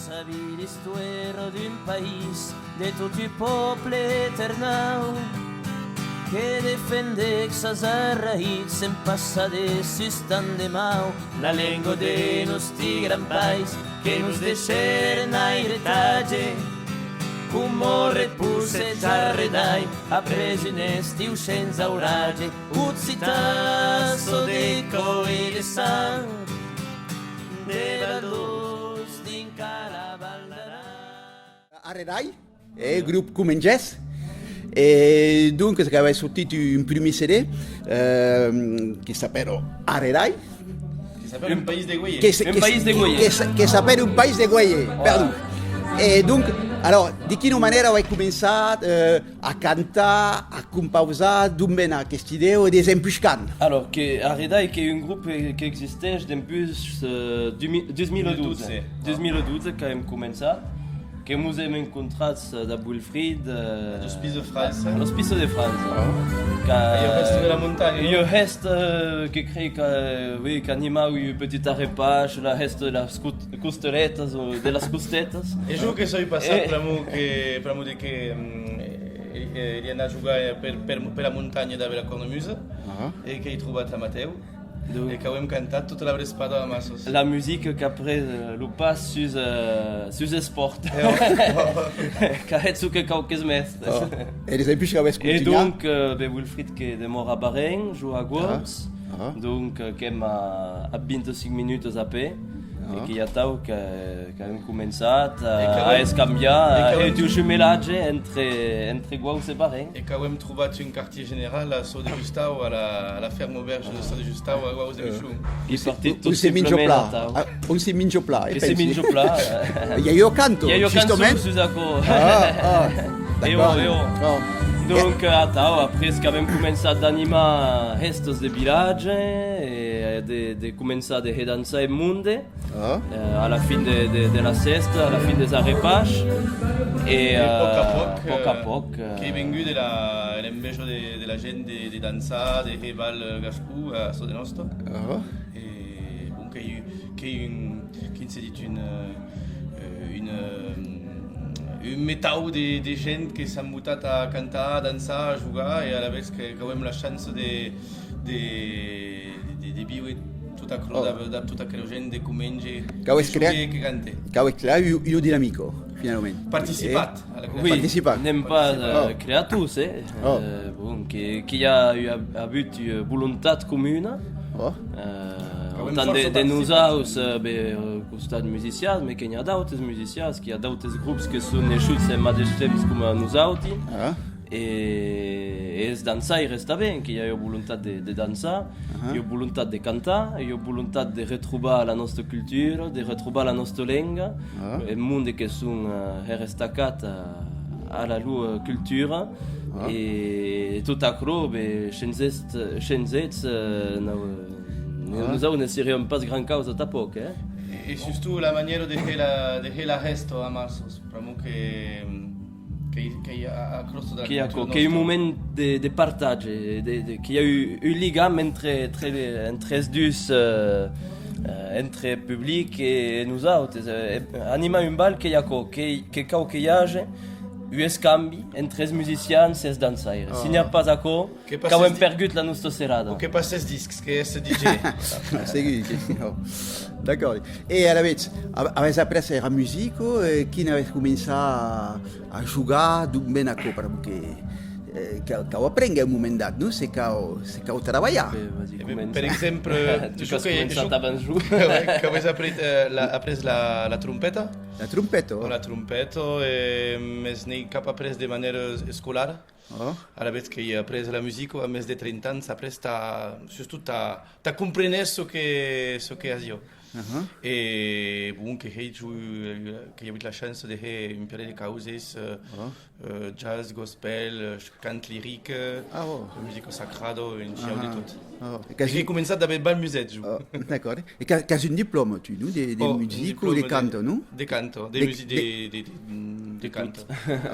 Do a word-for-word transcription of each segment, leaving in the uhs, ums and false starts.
Sabi l'istoèra d'un país de tot un pòble eternau que defendèc sas arraïtz en passar de sustan de mau. La lenga de nòsti grands pairs que nos deishèren airetatge, coma repòs e jarredai, après un estiu shens auratge. Occitan, çò de còr e de sang, de Val d'Aus drin a la Val d'Aran. Arredai, eh, grop Comengés. E donc, qu'avètz sortit un prumèr C D, eh, que s'apèra Arredai. Que s'apèra Un país de Güeyer. Que se, Un que, país de Güeyer. Que se, que s'apèra Un país de Güeyer, perdon. E donc, alors, de quina manèra avètz començat, eh, a cantar, a compausar? D'on ven aquesta idèa e desempuish quand? Alors, que Arredai, qu'ei un grop, eh, qu'existeish dempús, eh, du mi-, dos mil dotze. Dos mil dotze. Dos mil dotze qu'avem començat, que mos èm encontrats, eh, dab Wilfried, eh, L'Hospice de France. L'Hospice de France. Ah. Qu'a-, Ua hèsta de la montanha, non? Ua hèsta, eh, que crei que, eh, oui, qu'animau un petit arrepaish, la hèsta de las cot-, costeletas o de las costetas. E jo que soi passat, eh, pr'amor que, pr'amor de que, mm, eh, eh, èri anat jogar, eh, per, per, per la montanha dab la cornamusa, ah, e qu'èi trobat a Matèu, donc, e qu'avem cantat tota la vrespada amassos. La musica qu'a pres, eh, lo pas sus, eh, sus espòrt. E ò. Qu'a hèt çò que quauques mèstres. Ò. E desempuish qu'avètz continuat? E donc, eh, ben, Wilfried que demòra a Barenc, jo a Gorms. Ah. Ah. Donc, eh, qu'èm a, a vint-e-cinc minutas a pè, ah, e qu'ei atau que, qu'avem començat a, e qu'avem, a escambiar, e qu'avem, eh, un jumelatge entre, entre Guaus e Barenc. E qu'avem trobat un quartier general a Sò de Justau, a la, a la ferme auberge de Sò de Justau, a Guaus de Michon. Qu'ei partit tot simplament atau. Ah, on se minja plan, eh, que se pensi. Minja plan, eh. I a ua cançon, i a ua cançon justament sus aquò. Ah, ah, e ò, d'acòrd. E ò. Ah. Donc, eh, atau, après qu'avem començat d'animar hèstas de vilatge, e de, de començar de hèr dançar eth monde, ah, eh, a la fin de, de, de la hèsta, a la fin des arrepaish, e, e pòc a, eh, pòc, pòc a, eh, pòc, eh, qu'ei venguda la, l'enveja de, de la gent de, de dançar, de hèr bal, eh, gascon a Sò de Nòsta. Ah. E, bon, qu'ei, qu'ei un, quin se dit, un, eh, un, eh, un metau de, de gent que s'an botat a cantar, a dançar, a jogar, e alavetz que, qu'avem la chança de, de, de, de víver tot aquò, oh, dab, dab tota aquera gent de Comenge, qu'avètz creat, que cante. Qu'avètz creat ua, ua dinamica, finalament. Participat. Eh? Oui, n'èm pas, eh, creators, eh. Eh, bon, que, que i a, i a avut ua volontat comuna. Eh, autant de, de nosauts, eh, ben, au costat musicians, mes que n'i a d'autes musicians, que i a d'autes grops que son neishuts en madeish temps coma nosauti. E, e es dançaires tanben, que i a ua volontat de, de dançar. Ua volontat de cantar, ua volontat de retrobar la nòsta cultura, de retrobar la nòsta lenga, eth monde que son, eh, hèr estacat a, a la lor cultura, e tot aquò, ben, shens eths, shens eths, eh, no, no, nosauts ne seriam pas gran causa tanpòc, eh? E, e sustot la manièra de hèr la, de hèr la hèsta amassos, pr'amor que, que, que i a, a crosta de la cultura nòsta. Que i a aquò, que i a un moment de, de partatge, de, de, que i a un, un ligam entre, entre, entre es dus, eh, eh, entre public e, e nosautes. Eh, e animar un bal, que i a aquò, que, que cau que i age un escambi entre es musicians e es dançaires. Si n'i a pas aquò, qu'avem pergut la nòsta serada. O que passès discs, que ès D J. Segur que, non. D'acòrd. E alavetz, a-, avètz aprés era musica, e quin avètz començat a, a jogar, d'on ven aquò? Pr'amor que, eh, cau, cau aprénguer un moment dat, non? Se cau, se cau trabalhar. Eh ben, per exemple, tu qu'as començat abans jo. Qu'avètz aprés, eh, la, aprés la, la trompeta? La trompeta, ò. La trompeta, eh, mes n'èi cap aprés de manèra escolara. Alavetz qu'èi aprés la musica a mès de trenta ans, après tà, sustot tà, tà compréner çò que, çò que hasiá. E, bon, que hèi, jo, eh, que i a avut la chança de hèr un pialèr de causes, eh, eh, jazz, gospel, eh, cant liric, eh, musica sacrada, un shinhau de tot. E qu'èi començat dab eth bal muset, jo. D'acòrd. E qu'as, qu'as un diplòma, tu, non? De, de musica o de canta, non? De canta, de musi-, de, de, de, mm, de tot.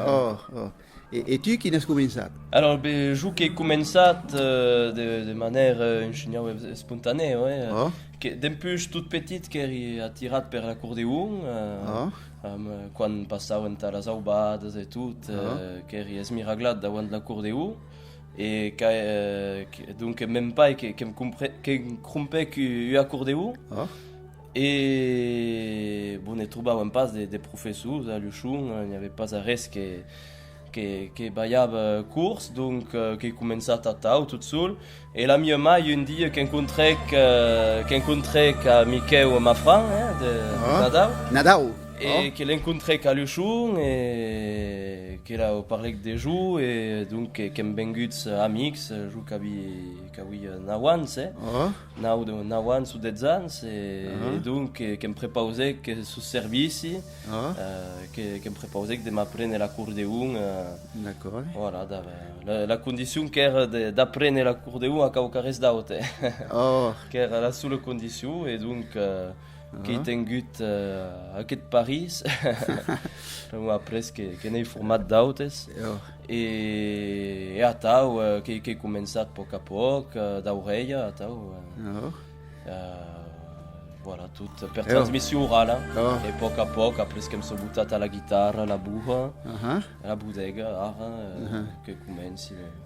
Oh, oh. E, e tu, quin as començat? Alors, ben, jo qu'ai començat, euh, de, de manièra, euh, un shinhau es-, espontanèa, eh, Oh. que dempuish tot petit qu'èri atirat per l'acordeon, euh, Oh. amb, euh, quan passavan entà las aubadas e tot, Oh. euh, qu'èri esmiraglat davant l'acordeon, e que, euh, que, donc, mèn pair que, que'm compre-, que'm crompèc u-, un acordeon, Oh. e, bon, ne trobavan pas de, de professors a Luchon, eh, n'i avè pas arrés que, que, que balhava cors, donc, euh, qu'ai començat atau, tot sol. E la mia mair, un dia, qu'encontrèc, euh, qu'encontrèc a Miquèu Mafran, eh, de Ah. Nadau. Nadau. E Oh. que l'encontrèc a Luchon, e que la parlèc de jo, e donc que, qu'èm venguts amics, jo qu'avi-, qu'avia nau ans, eh. Oh. Nau de, nau ans o dètz ans, e, Ah. e donc que, que'm prepausèc sos servicis, Ah. euh, que, que'm prepausèc de m'aprene l'acordeon, euh, D'acòrd. voilà, dab-, la, la condicion qu'èra de, d'aprene l'acordeon a quauquarrés d'aute. Oh. Qu'èra la sola condicion, e donc, euh, qu'ai Ah. tengut, euh, aqueth parís. Pr'amor après que, que n'ai format d'autes. Oh. E, e atau, eh, qu'ei, qu'ei començat pòc a pòc, eh, d'aurelha, atau, eh. Ah. Eh, voilà, tot per Eh. transmission orala. Ah. E pòc a pòc, après que'm soi botat a la guitarra, a la boha, Ahà. a la bodega, ara, eh, Ahà. que comenci, eh.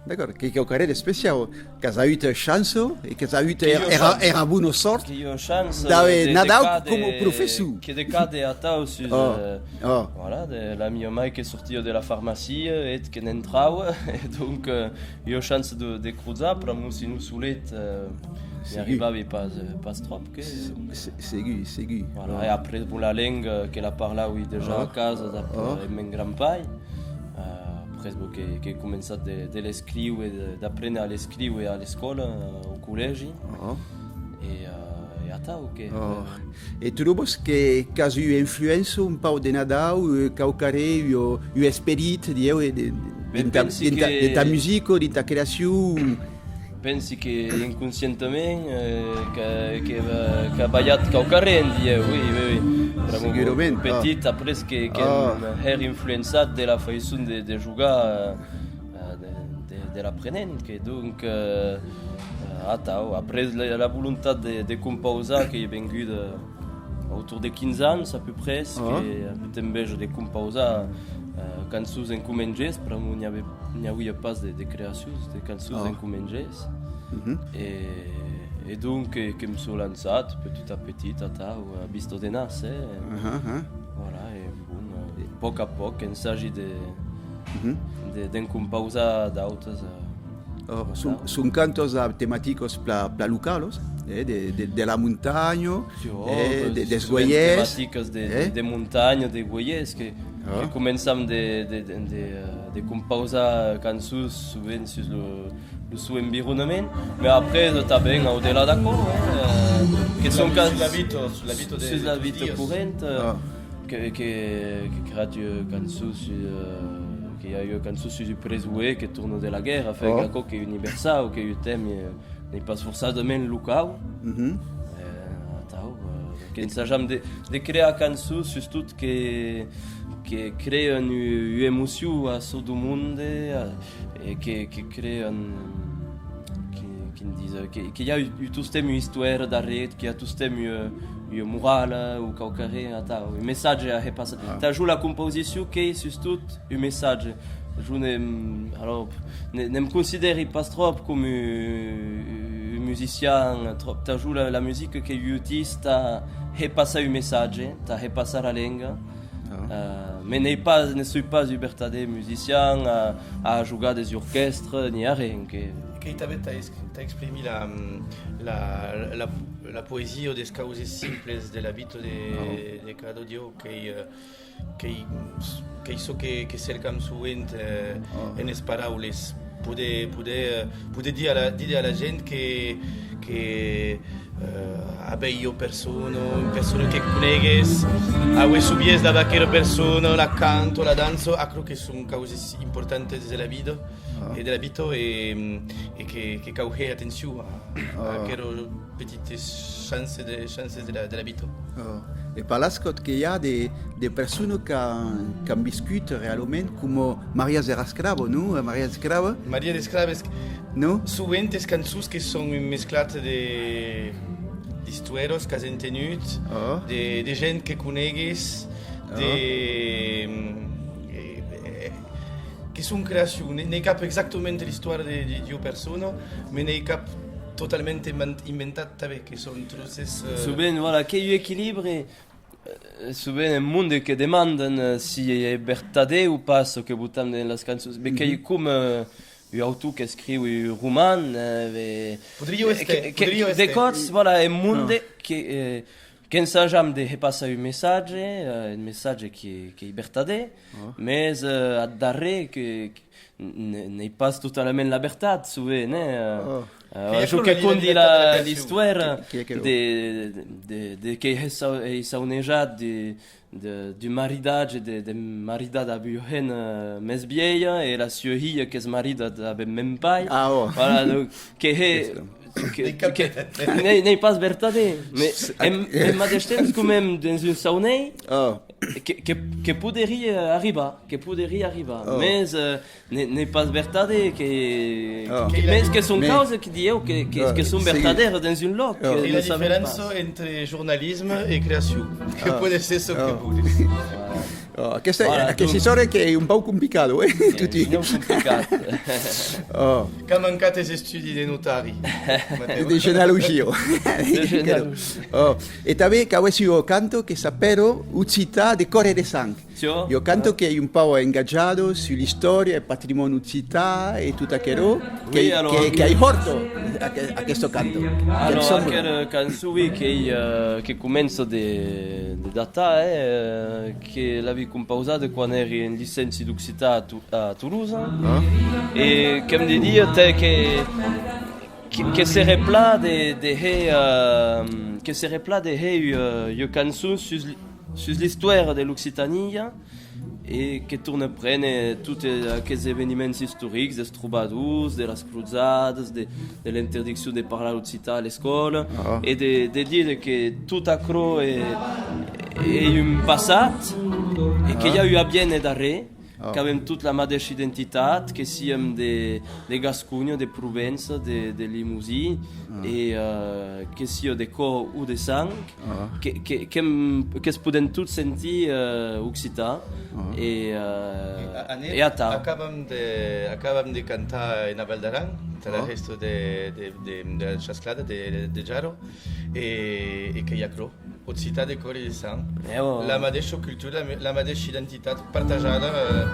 D'acòrd, qu'ei quauquarren d'especiau. Qu'as agut chança e qu'as agut Qu'ei era, ua era, chança. era bona sòrt Qu'ei ua chança d'aver de, de Nadau cade, coma professor. Que de cade atau sus, Oh, eh, oh. voilà, de, la mia mair que sortia de la farmacia, eth que n'entrava, e donc, eh, ua chança de, de crosar, pr'amor sinon solet, eh, n'i Segur. arribavi pas, eh, pas tròp, que Se-, se-, segur, segur. Voilà, Oh. e après, bon, la lenga que la parlavi dejà Oh. a casa, dab, Oh. eh, mèn gran pair. Eh, après, bon, que, qu'ei començat de, de l'escriure, de, d'aprene a l'escriure a l'escòla, eh, au collègi. Oh. E, eh, e atau, que, Oh. eh, E tu trobas que, qu'as ua influéncia un pauc de Nadau, eh, quauquarren, ua, un esperit, dilhèu, eh, de, de, Ben, dins ta, pensi dins ta, que de ta musica, dins ta creacion? Pensi que inconscientament, eh, que, que, eh, qu'a balhat quauquarren, dilhèu, oui, oui, oui. Pr'amor Segurament, petit, ah. après que, que Ah. hèr influençat de la faiçon de, de jogar, eh, eh, de, de, de l'aprenent, que donc, eh, eh, atau. Après, la, la volontat de, de compausar qu'ei venguda autour de quinze ans, à peu près, Ah. que avut enveja de compausar, eh, cançons en comengés, pr'amor n'i avè, n'i auia pas de, de creacions, de cançons Ah. en comengés. Mhm. E, e donc, que, que'm soi lançat petit à petit, atau, a vista de nàser, eh. Ah, ah. Voilà, e bon, eh, pòc a pòc, ensagi de, Mhm. de, d'en compausar d'autes, eh. Oh, son, Voilà. son cantos a tematicas pla, pla localas, eh, de, de, de la montanha, Ò, eh, de, eh, dels sovent guerrièrs, tematicas de, de, eh? de montanha, de guerrièrs, que, Ah. que començam de, de, de, de, eh, de compausar cançons sovent sus lo, lo son environament, mas après, tanben, au delà d'aquò, eh, eh, que son Sus la, can-, sus la vita, sus la vita de, sus de la tots vita dias. correnta, Ah. que, que, que creat ua cançon sus, eh, que i a ua cançon sus un presoèr que torna de la guèrra, enfin, Oh. aquò qu'ei universau, qu'ei un tèma, eh, n'ei pas forçadament locau. Mhm. Eh, atau, eh, qu'ensajam de, de crear cançons, sustot que, que crean u-, ua emocion a çò deu monde, eh, e que, que crean, que, quin díser, que, que i a un, un tostemps ua istoèra darrèr, que i a tostemps ua, ua morala o quauquarren atau, un messatge a hèr passar. Ah. Tà jo la compausicion qu'ei sustot un messatge. Jo ne'm, alors, ne, ne'm considèri pas tròp coma un, un musician, tròp. Tà jo la, la musica qu'ei un utís tà hèr passar un messatge, tà hèr passar la lenga. Ah. Eh, mas n'ei pas, ne soi pas un vertadèr musician a, a jogar des orquèstres, ni arren, que Qu'ei tanben tà es-, tà exprimir la, la, la, la poesia des causes simples de la vita de, Ah. de cada dia, qu'ei, eh, qu'ei, qu'ei çò que, que cercam sovent, eh, Ah. enes paraules. Poder, poder, eh, poder dire a la, dire a la gent que, que, eh, a veir ua persona, ua persona que conegues, auer soviers dab aquera persona, la canta, la dança, aquerò que son causes importantes de la vida, Ah. e de la vita, e, e que, que cau hèr atencion a, a Ah. aqueras petites chances de, chances de la, de la vita. Ah. E parlatz còp que i a de, de personas qu'an, qu'an viscut realament, coma Maria Descrabas, non? Maria Descrabas? Maria Descrabas, non? Sovent es cançons que son un mesclat de, d'istuèras qu'as entenut, de, de gent que conegues, de, eh, eh, que son creacions. N'ei, n'ei cap exactament l'istòria de, de, d'ua persona, mas n'ei cap totalment inven-, inventat tanben, que son tròces, eh. Sovent, voilà, qu'ei un equilibre, eh, sovent un monde que demandan, eh, si ei vertadèr o pas çò que botam dens las cançons. Be qu'ei com, eh, un autor qu'escriu un roman, eh, be, podriá èster, que, que, podriá de èster. Còps, voilà, un monde que, eh, qu'ensajam de hèr passar un messatge, eh, un messatge que, qu'ei vertadèr, mes, eh, ath darrèr que, que n-, n'ei pas totalament la vertat, sovent, eh, eh, jo que condi la, l'istòria de, de, de qu'ei sau-, ei saunejat de, de, d'un maridatge, de, de maridat ab ua hemna, eh, mès vielha, e la sua hilha qu'es maridat ab eth mèm pair. Ah, ò. Voilà, donc, que hè, que, que n'ei, n'ei pas vertadèr, mes en, en madeish temps, com èm dens un saunei, que, que, que poderie arribar, que poderie arribar, mes, eh, n'ei, n'ei pas vertadèr, que, que, mes que son causas que dilhèu que, que, que son vertadèras dens un lòc, que ne sabem pas. E la diferéncia entre jornalisme e creacion, que pòt èsser çò que vòles. Ò, aquesta, aquesta istòria qu'ei un pauc complicada, eh? Toti. Qu'ei un pauc complicat. Ò. Qu'a mancat es estudis de notari. De genealogia. De genealogia. Ò. E tanben qu'avètz ua canta que s'apèra Occitan de còr e de sang. Ua canta qu'ei un pauc engatjada sus l'istòria e patrimòni occitan e tot aquerò. Qu'ei, qu'ei, qu'ei hòrta, aqu-, aquesta canta. Alòrs, aquera cançon, oui, qu'ei, eh, que comença de, de datar, eh, eh, que l'aví compausada quan èri en licènci d'occitan a To-, a Tolosa. E qu'èm de dire, tè, que, que, que seré plan de, de hèr, eh, que seré plan de hèr ua, ua cançon sus l-, sus l'istòria de l'Occitània, e que torna préner toti aqueths eveniments istorics, des trobadors, de las crojadas, de, de l'interdiccion de parlar occitan a l'escòla, e de, de dire que tot aquerò ei, ei un passat, e que i a un aviéner darrèr, qu'avem tot la madeisha identitat, que siam de, de Gasconha, de Provença, de, de Lemosin, e, eh, que sia de còr o de sang, que, que, que'm, que's podem tots sentir, eh, occitan, e, eh, e atau. Acabam de, acabam de cantar ena Val d'Aran, tà la hèsta de, de, de, de la chasclada de, de, de Jaro, e, e qu'ei aquerò. Occitan de còr e de sang. La madeisha cultura, la me-, la madeisha identitat partajada, eh,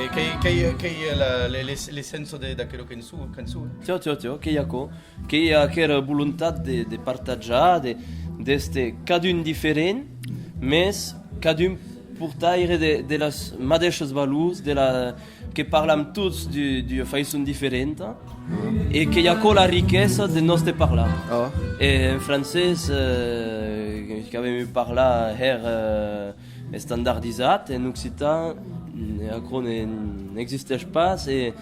e qu'ei, qu'ei, qu'ei la, le-, le-, l'esséncia de, d'aquera cançon, cançon. Tiò, tiò, tiò, qu'ei aquò. Qu'ei aquera volontat de, de partatjar, de, d'èster cadun diferent, mes cadun portaire de, de las madeishas valors, de la, que parlam tots d'u-, d'ua faiçon diferenta, e qu'ei aquò la riquesa de nòste parlar. E en francés, eh, qu'avem un parlar hèra, eh, estandardizat, en occitan, mm, aquò ne, n'existeish pas, e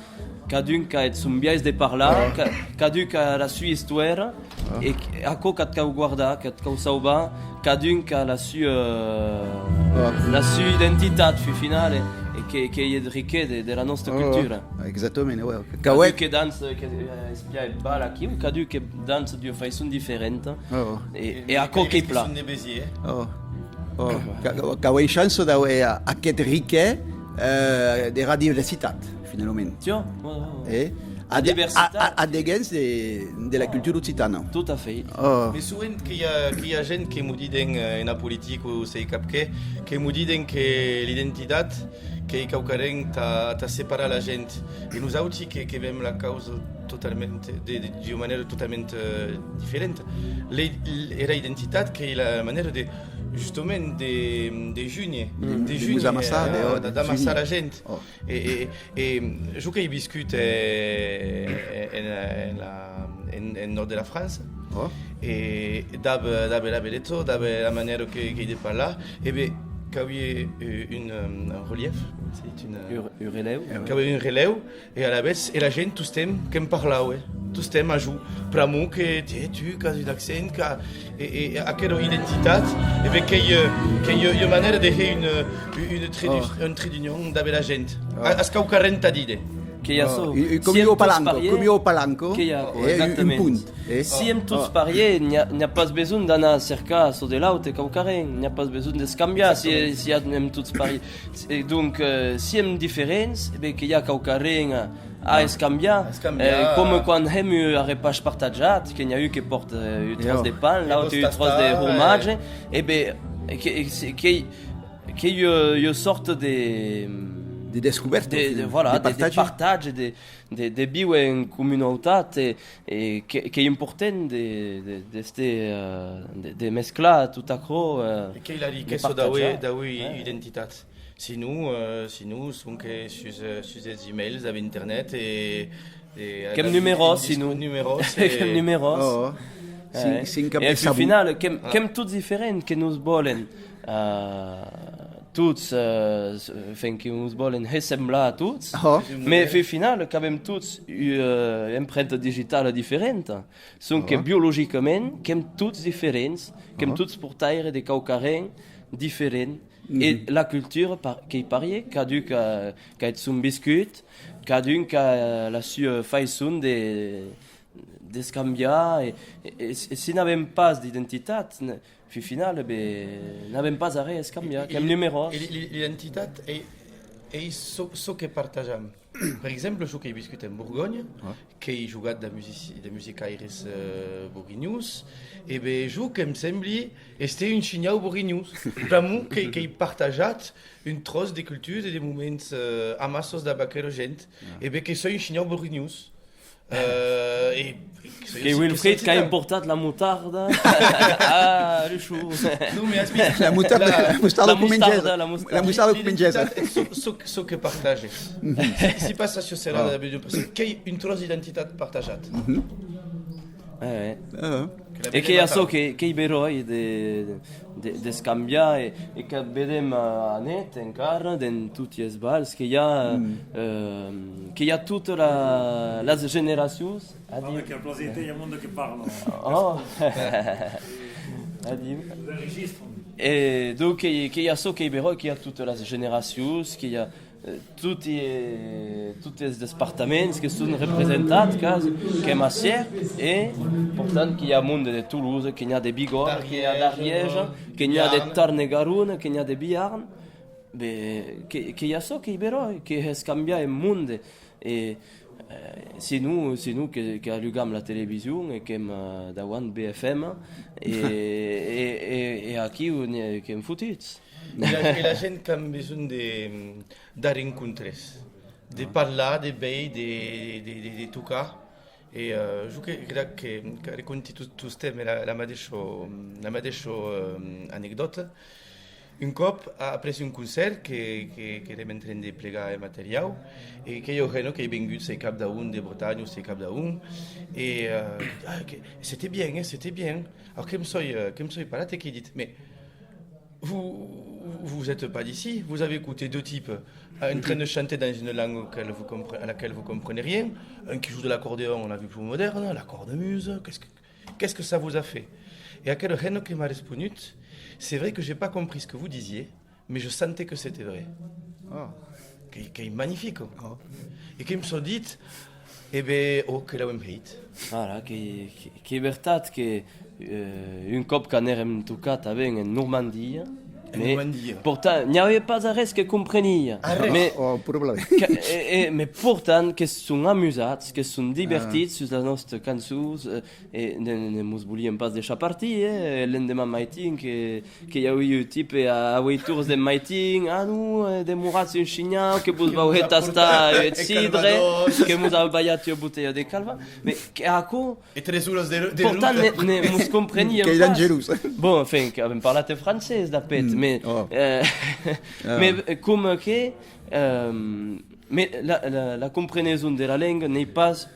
cadun qu'a eth son biais de parlar, ca-, cadun qu'a la sua istòria, e qu-, aquò qu'a't cau guardar, qu'a't cau sauvar, cadun qu'a la sua, la sua identitat, fin finala, e, e que, qu'ei eth riquèr de, de la nòsta cultura. Exactament, ouais. Cadun que dança, que, eh, espia eth bal aquiu, cadun que dança d'ua faiçon diferenta, e, e aquò qu'ei plan. Ò, qu'a-, qu'avem chança d'aver a-, aqueth riquèr, eh, de la diversitat, finalament. Tiò, ouais, ouais, ouais. Eh? A de-, a, a, a deguens de, de la cultura occitana. Tot a fait. Ò. Mes sovent que i a, que i a gent que m'o diden, eh, ena politica o sei cap qué, que m'o diden que l'identitat qu'ei quauquarren tà, tà separar la gent. E nosauti que, que vem la causa totalment, de, de, d'ua manèra totalment, eh, diferenta. Le, era identitat qu'ei la manèra de, justament, de, de junhe, de junhe, d'amassar, eh, de, de, d'amassar la gent. E, e, e jo qu'èi viscut, eh, en, en la, en, en nòrd de la França, e dab, dab la beletor, dab la manèra que, qu'èi de parlar, e ben, Qu'aviá, eh, un, eh, un relief, c'est une, eh, un, un relèu. Qu'aviá un relèu, e alavetz, e la gent tostemps que'm parlava, tostemps a jo, pr'amor que, tiè, tu, qu'as un accent, qu'a-, e, e, e aquela identitat, e ben, qu'ei, eh, qu'ei ua manèra de hèr un, eh, un tret d'u-, un tret d'union dab la gent. A-, as quauquarren tà díder. Que i a çò. I, i com ua palanca, com ua palanca. Que i a, eh, un, un punt, eh? Si èm tots parièrs, n'i a, n'i a pas besonh d'anar cercar çò de l'aute quauquarren, n'i a pas besonh d'escambiar si, si èm tots parièrs. E donc, eh, si èm diferents, e ben, que i a quauquarren a, a escambiar. Eh, com quan hèm un arrepaish partatjat, que n'i a un que pòrta, eh, un tròç de pan, l'aute un tròç de hormatge, e ben, que, que, que, qu'ei ua, ua sòrta de, de descobèrta, de, de, voilà, de, de partatge, de, de, de víver en comunautat, e, e que, qu'ei important de, de, d'èster, eh, de, de mesclar tot aquò, eh, e qu'ei la riquesa d'auer, d'auer identitat. Sinon, eh, sinon, sonque sus, eh, sus es emails, ab internet, e, e qu'èm numerós, sinon. Numerós, e qu'èm numerós. E fin final, qu'èm, qu'èm tots diferents, que nos vòlen, eh, tots, eh, enfin, que nos vòlen hèr semblar a tots, mès fin final, qu'avem tots ua, eh, empremta digitala diferenta. Sonque biologicament, qu'èm tots diferents, qu'èm tots portaires de quauquarren diferent. E la cultura, pa-, qu'ei parièr, cadun qu'a, qu'a eth son viscut, cadun qu'a la sua faiçon de, d'escambiar, e, e, e si, si n'avem pas d'identitat, n-, fin final, ben, n'avem pas arré a escambiar, qu'èm numerós. E l'i-, l'i-, l'identitat ei, ei çò, çò que partajam. Per exemple, jo qu'èi viscut en Borgonha, qu'èi jogat de musici-, de musicaires, eh, borgonhons, e ben, jo que'm sembli èster un shinhau borgonhon, pr'amor que, qu'èi partajat un tròç de cultura e de moments, eh, amassas dab aquera gent, e ben que soi un shinhau borgonhon. Eh, e, e que Wilfried qu'a emportat la motarda a Luchon. Non, mès has vist? La motarda, la mostarda comengesa. La mostarda comengesa. L'identitat, çò, çò, çò que partatges. Si, si passas sus Serada dab ua persona, qu'ei un tròç d'identitat partajat. Eh, eh. E qu'ei açò que, qu'ei beròi de, de, d'escambiar e, e que vedem, eh, anet encara, dens toti es bals, que i a, eh, que i a totas la, las generacions. Adiu. Quin plaser, i a monde que parla. Oh. Adiu. E donc, que, que i a açò qu'ei beròi, que i a totas las generacions, que i a, eh, toti, eh, toti es despartaments que son representats, quasi, qu'èm acièr, e, portant, que i a monde de Tolosa, que n'i a de Bigòrra, que n'i a d'Arièja, que n'i a de Tarn-e-Garona, que n'i a de Biarn, be, que, que i a açò qu'ei beròi, que hès cambiar eth monde, e, eh, sinon, sinon que, que alugam la television e qu'èm, eh, dauant B F M, e, e, e, e aquiu, eh, qu'èm fotuts. E la, e la gent qu'an besonh de, de rencontres, de parlar, de veir, de, de, de, de tocar. E, eh, jo que, crec que, que raconti tot, tostemps la, la madeisha, la madeisha, eh, anecdòta. Un còp, après un concèrt, que, que, qu'èrem en tren de plegar eth materiau, e que i a ua hemna qu'ei vengut, sèi cap d'a on, de Bretanha, sèi cap d'a on, e, eh, ah, que, c'était bien, hein, c'était bien. Alors, que'm soi, eh, que'm soi parat e qu'èi dit, mais vous, vous êtes pas d'ici, vous avez écouté deux types en train de chanter dans une langue auquel vous compre-, à laquelle vous comprenez rien, un qui joue de l'accordéon, on l'a vu, plus moderne, la cornemuse, qu'est-ce que, qu'est-ce que ça vous a fait? Et aquela hemna que m'a responut, c'est vrai que j'ai pas compris ce que vous disiez, mais je sentais que c'était vrai. Ah. Qu'ei, qu'ei magnific. Ah. E que'm soi dit, e ben, oh, que l'auem hèit. Voilà, que, que, qu'ei vertat que, eh, un còp qu'anèrem tocar tanben en Normandia, en Normandia, portant, n'i avè pas arrés que comprenia. Arrés. Mais, oh, problème. Que, e, e, mais portant que son amusats, que son divertits sus las nòstas cançons, eh, e ne, ne mos volien pas deishar partir, eh, l'endeman maitin que, que i avè un tipe a, a ueit oras deth maitin, ah non, eh, demoratz un shinhau, que vos vau hèr tastar eth cidre, que mos a balhat ua botelha de calvat, mais que aquò, e tres oras de, de portant, ne, ne mos comprenien pas. Qu'ei dangerós. Bon, enfin, qu'avem parlat en francés, d'a pèth, mais, eh, mais, eh, coma que, eh, mais la, la, la compreneson de la lenga n'ei pas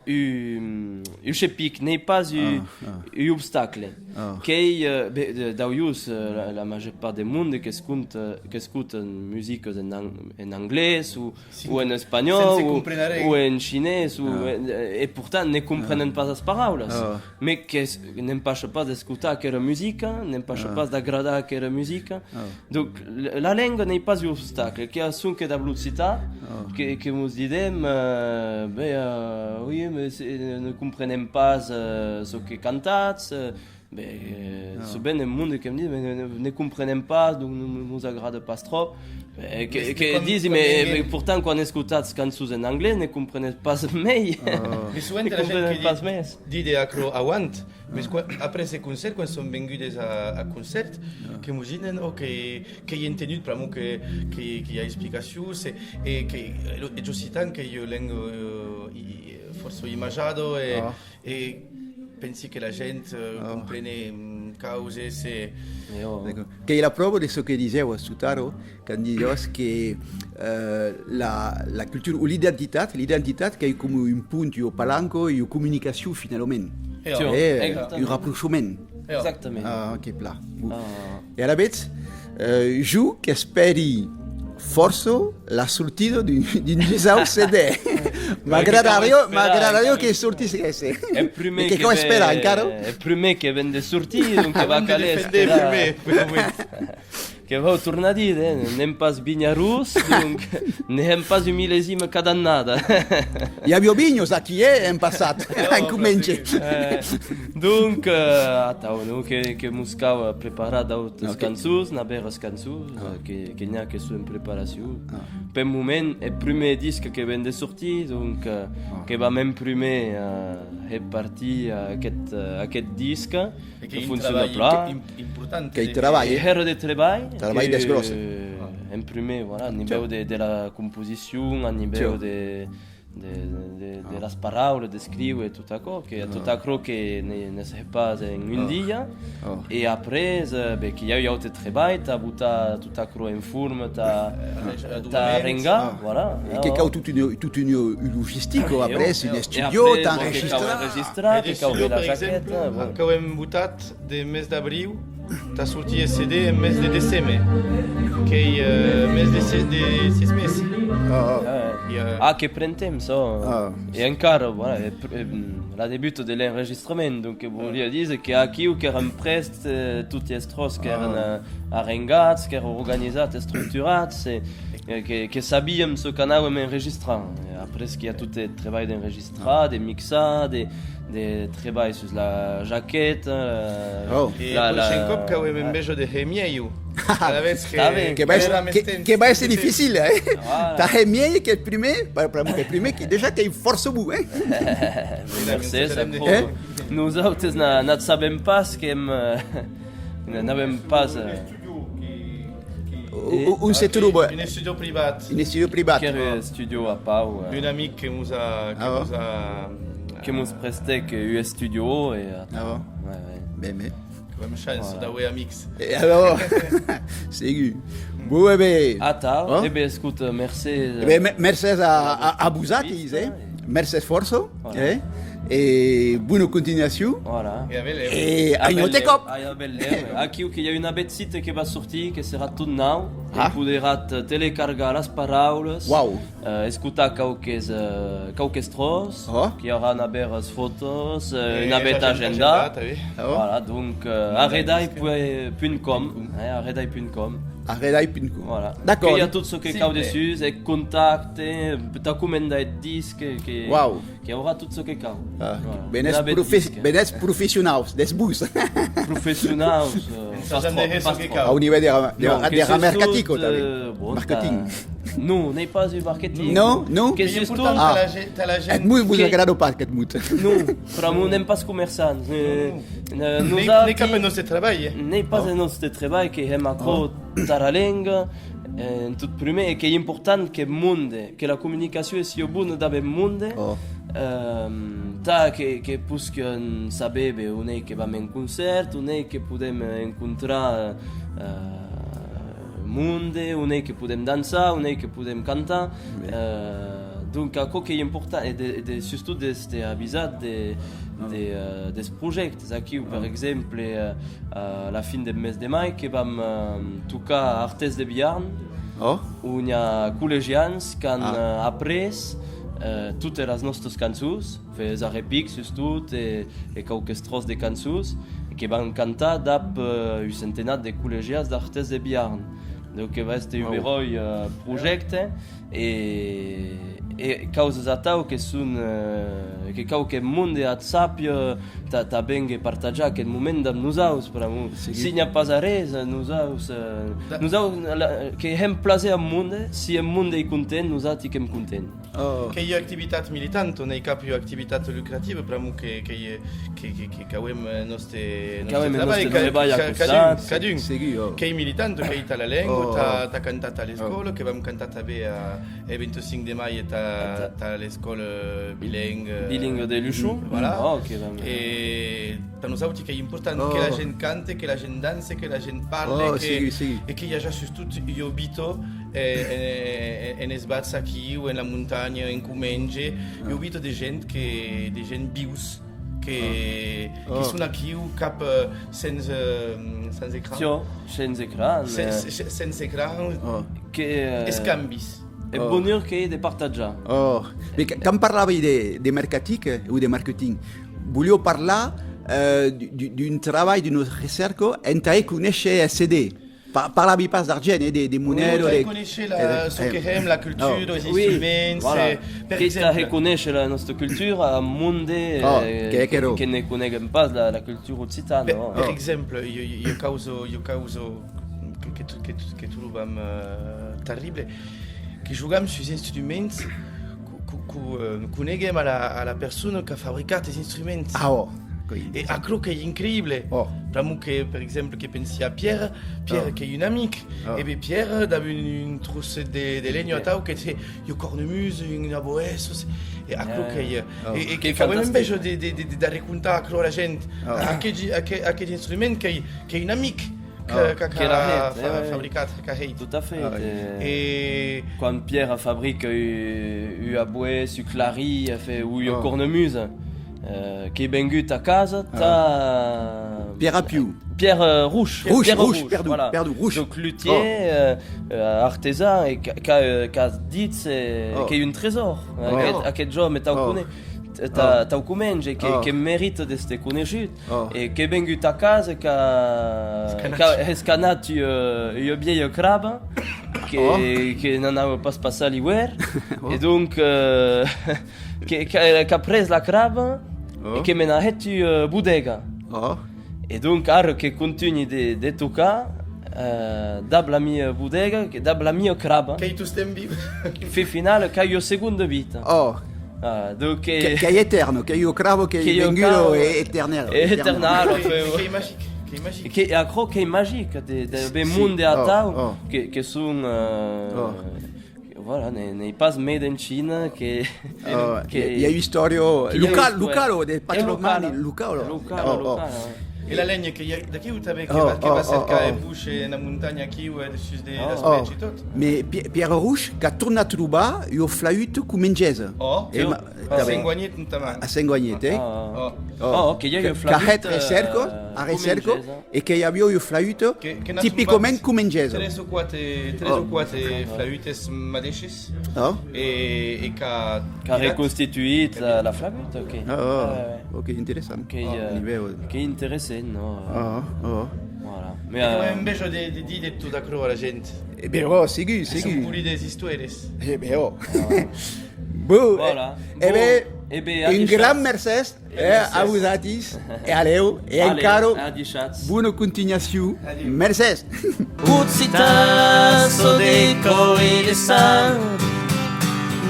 Un, un chepic, n'ei pas un, ah, ah, un obstacle. Ah. Qu'ei, eh, be, de, d'aulhors, eh, la, la màger part de monde qu'escota, qu'escotan musicas en ang-, en anglés o, sí, o en espanhòl o, o en chinés, o, ah, en, e portant ne comprenen, ah, pas las paraulas. Ah. Mes que s-, n'empaicha pas d'escotar aquera musica, n'empaixa, ah, pas d'agradar aquera musica. Ah. Donc, l-, la lenga n'ei pas un obstacle, que a sonque dab l'occitan, ah, que, que mos didem, eh, ben, eh, oui, mais c'est, ne comprenem pas, eh, çò que cantatz, eh, ben, eh, ah, sovent un monde que me ditz, mais ne, ne, ne comprenem pas, donc ne, ne mos agrada pas tròp. Eh, que, mais que disi, mais, mais pourtant, quan escotatz cançons en anglés, ne comprenetz pas mei. Ah. Mais sovent la gent que di-, dide aquerò avant, mes quan, après ce concèrt, quan son vengudes a, a concèrt, ah, que mos diden, oh, que, qu'ei entenut, pr'amor que, que, que i a explicacions, e, e que, e lo, eth occitan qu'ei ua lenga, eh, i, fòrça imatjada, e, ah, e pensi que la gent, eh, ah, comprene, mm, causes, e... D'acòrd. Qu'ei la pròva de çò que disèvas totara, quand disèvas que, eh, la, la cultura o l'identitat, l'identitat qu'ei coma un pont, ua palanca, ua comunicacion finalament. E, eh, un raprochament. Exactament. Ah, que plan. Bon. Ah. E alavetz, eh, jo qu'espèri fòrça la sortida d'un, d'un dusau C D. M'agradariá, m'agradariá que sortís aqueste. E que cau esperar encara. Eth prumèr que ven de sortir, donc que va caler esperar. Que vau tornar díder, eh, n'èm pas vinharons, donc ne hèm pas un millesime cada annada. I aviá vinhos aquí, eh, en passat, en comence. Eh, donc, eh, atau, non, que, que mos cau, eh, preparar d'autas cançons, navèras cançons, eh, que, que n'i a que son en preparacion. Pel moment, eth prumèr disc que ven de sortir, donc, eh, que vam en prumèr, eh, hèr partir aqueth, eh, aqueth disc. E qu'ei un trabalh im-, important. Qu'ei trabalh, eh? Hèra de trabalh, trabalh que, deth gròs, eh, en prumèr, voilà, a nivèu de, de la composicion, a nivèu de, de, de, de las paraulas, d'escríuer, tot aquò, que tot aquò que ne, ne se hè pas en un dia. E après, eh, ben, que i a un aute trabalh tà botar tot aquò en forma, tà, tà arrengar, voilà. E que cau tot un, tot un, un logistic, après, un estudio, tà enregistrar. Que cau enregistrar, que cau hèr la jaqueta, bon. Qu'avem votat de mes d'abriu tà sortir eth C D en mes de deceme, qu'ei, eh, mes de se-, de sièis mes. Ah, que pren temps, çò. E encara, voilà, e pr-, e, mm, la debuta de l'enregistrament, donc, que volia díser que aquiu qu'èram prèst, eh, toti es tròç qu'èran, eh, arrengats, qu'èran organizats, estructurats, e, e que, que sabíem çò qu'anàuem enregistrar. E après, qu'i a tot eth trabalh d'enregistrar, de mixar, de, de trabalh sus la jaqueta, eh, la, la... E prochain còp qu'avem enveja de hèr mièlh. Alavetz que, que va èsser, que, que va èsser dificil, eh? Voilà. Tà hèr mièlh qu'eth prumèr, pr'amor qu'eth prumèr, que dejà qu'ei fòrça bon, eh? Mercés, aquò. Nosautes n'a-, n'at sabem pas, qu'èm, eh, n'avem pas, eh, O-, o-, on se tròba? Un estudio privat. Un estudio privat. Qu'èra estudio a Pau, eh. Un amic que mos a, que mos a... Que mos prestèc un estudio e atau. Ah bon? Ouais, ouais. Ben, ben. Qu'avem chança d'auer amics. E alors? Segur. Bon, e ben. Atau, e ben, escota, mercés, eh, mercés a, a, a vosati, eh? Mercés fòrça, eh? E bona continuacion. Voilà. E a un aute còp. A bèth lèu. Aquiu que i a un abèth site que va sortir, que serà tot nau. Ah. Que poderatz telecargar las paraulas, eh, escotar quauques, eh, quauques tròç, que i aurà navèras fòtos, eh, un abèth agenda. Voilà, donc, eh, arredai punt com, eh, arredai punt com. Arredai punt com. Voilà. D'acòrd. Que i a tot çò que cau dessús, eth contacte, tà comandar eth disc, que, que i aurà tot çò que cau. Ah, voilà. Benètz professionaus, des bons. Professionaus, eh, pas tròp, pas tròp. Au nivèu de, de, de la mercatica, tanben. Marketing. Non, n'ei pas un marketing. Non, non? Qu'ei important tà la gent. Eth mot vos agrada pas, aqueth mot? Non, pr'amor n'èm pas comerçants. N'ei cap eth nòste trabalh, eh? N'ei pas eth nòste trabalh, que hèm aquò tara lenga, eh, en tot prumèr, e qu'ei important qu'eth monde, que la comunicacion e sia bona dab eth monde, eh, tà que, que posquen saber, ben, on ei que vam en concèrt, on ei que podem encontrar, eh, monde, on ei que podem dançar, on ei que podem cantar, eh, Donc, aquò qu'ei important, e de, e de, sustot d'èster avisat de, de, eh, des projèctes. Aquiu, per exemple, eh, a la fin deth mes de mai, que vam, eh, tocar a Artés de Biarn, on i a collegians qu'an, eh, aprés, eh, totes las nòstas cançons, enfin, es arrepics, sustot, e, e quauques tròç de cançons, e que van cantar dab, eh, un centenat de collegians d'Artés de Biarn. Donc, que va èster un beròi, eh, projècte, e, e causas atau que son, eh, que cau qu'eth monde ac sàpia, tà, tà vénguer partatjar aqueth moment damb nosaus, pr'amor, si n'i a pas arrés, eh, nosaus, eh, nosaus, la, que hèm plaser ath monde, si eth monde ei content, nosati qu'èm content. Qu'ei ua activitat militanta, n'ei cap ua activitat lucrativa, pr'amor que, que, que, que, que qu'auem, eh, nòste, nòste trabalh, ca-, ca-, cadun, cadun. Qu'ei militanta, qu'ei tà la lenga, tà, tà cantar tà l'escòla, que vam cantar tanben a, eth vint-e-cinc de mai tà, tà l'escòla bilenga. Bilingue de Luchon. Voilà. E tà nosauti qu'ei important que la gent cante, que la gent danse, que la gent parle, e que i aja sustot ua vita, eh, en, en, en es vaths aquiu, en la montanha, en Comenge, ua vita de gent que, de gent vius, que, que son aquiu cap, eh, sens, eh, sens ecran. Sens ecran, sens, eh, se-, sens ecran. Que, eh, escambis. Eth bonur qu'ei de partatjar. Ò, mès que, quand parlavi de, de mercatic, eh, o de marketing, voliá parlar, eh, d-, d-, d'un trabalh, d'una recèrca entà hèr conéisher eth C D. Pa-, parlavi pas d'argent, eh, de, de moneda, de... Conéisher la, eh, çò que hèm, la cultura, es instruments, eh, per exemple. Qu'ei tà hèr conéisher la nòsta cultura ath monde, eh, que, que ne coneguem pas la, la cultura occitana. Per, per exemple, ua, ua causa, ua causa que, que, que, que trobam, eh, terrible, que jogam sus instruments co-, co-, co-, eh, coneguem a la, a la persona qu'a fabricat es instruments. Ah, ò. E aquerò qu'ei increible. Pr'amor que, per exemple, que pensi a Pierre, Pierre qu'ei un amic. E ben Pierre, dab un, un trocet de, de lenha atau, que te, ua cornemusa, un aboès, e aquerò qu'ei, eh, e, e que, qu'auem enveja de, de, de, de, d'arrecontar aquerò a la gent. Aqueth, aqueth, aqueth instrument qu'ei, qu'ei un amic. Que, que, que l'a hèt, fa-, eh, oui, fabricat, qu'a hèit. Tot a fait. E quan Pierre fabrica u-, ua boès, un clarin, enfin, o ua cornemusa, eh, qu'ei vengut a casa tà Pierre Apiu. Pierre, eh, Rouch. Rouch, Pierre Rouch, Rouch, perdon, voilà. Perdon, Rouch. Donc, luthier, eh, eh, artesan, e qu'a, qu'a, eh, qu'a dit, eh, qu'ei un tresòr, eh, aqueth, aqueth jòme, tau conegut. Tà, tau Comenge, que, que merita d'èster coneishut, e qu'ei vengut a casa, qu'a, qu'a escanat ua, ua vielha craba, que, que n'anava pas passar l'iuèrn, e donc, eh, que, que, qu'a pres la craba e que me n'a hèt ua bodega. E donc, ara que contunhi de, de tocar, eh, dab la mia bodega, que dab la mia craba. Qu'ei tostemps viu. Fin finala, qu'a ua segonda vita. Ah, donc, eh, que, qu'ei etèrna, qu'ei ua craba, qu'ei venguda eternèla. Eternèla, enfin, qu'ei magic, qu'ei magic. Que, aquerò qu'ei magic, de, de, de monde atau, que, que son, eh, Voilà, n'ei, n'ei pas mei d'en China, que, que i a ua istòria locala, locala, de patrimòni local. Local, local, eh. E la lenha que i a d'aquiu tanben, que va, que va cercar en boish, ena montanha aquiu, eh, dessús de las pècs e tot. Mès Pi-, Pierre Rouch qu'a tornat trobar ua flaüta comengesa. A Sent Guanhet, notament. A Sent Guanhet, eh? Que i a ua flaüta, qu'a hèt recèrca, a recèrca, e que i aviá ua flaüta tipicament comengesa. Tres o quate, tres o quate flaütes madeishes. E, e qu'a... Qu'a reconstituït la, la flaüta, ok. Ah, ok, interessant. Qu'ei, eh, qu'ei interessant, non? Voilà. Mès, eh, enveja de, de díder tot aquerò a la gent. E ben, ò, segur, segur. Son polidas istoèras. E ben, ò. Bon, e ben, un gran mercés. Eh, a vosatis, e a lèu, e encara bona continuacion. Mercés. Occitan, çò de còr e de sang,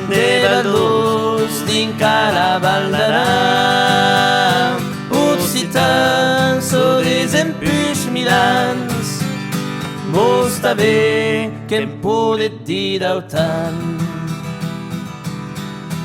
de Val d'Aus dinc a la Val d'Aran. Occitan, çò de dempuish mil ans, mos tanben que'n podet díder autant.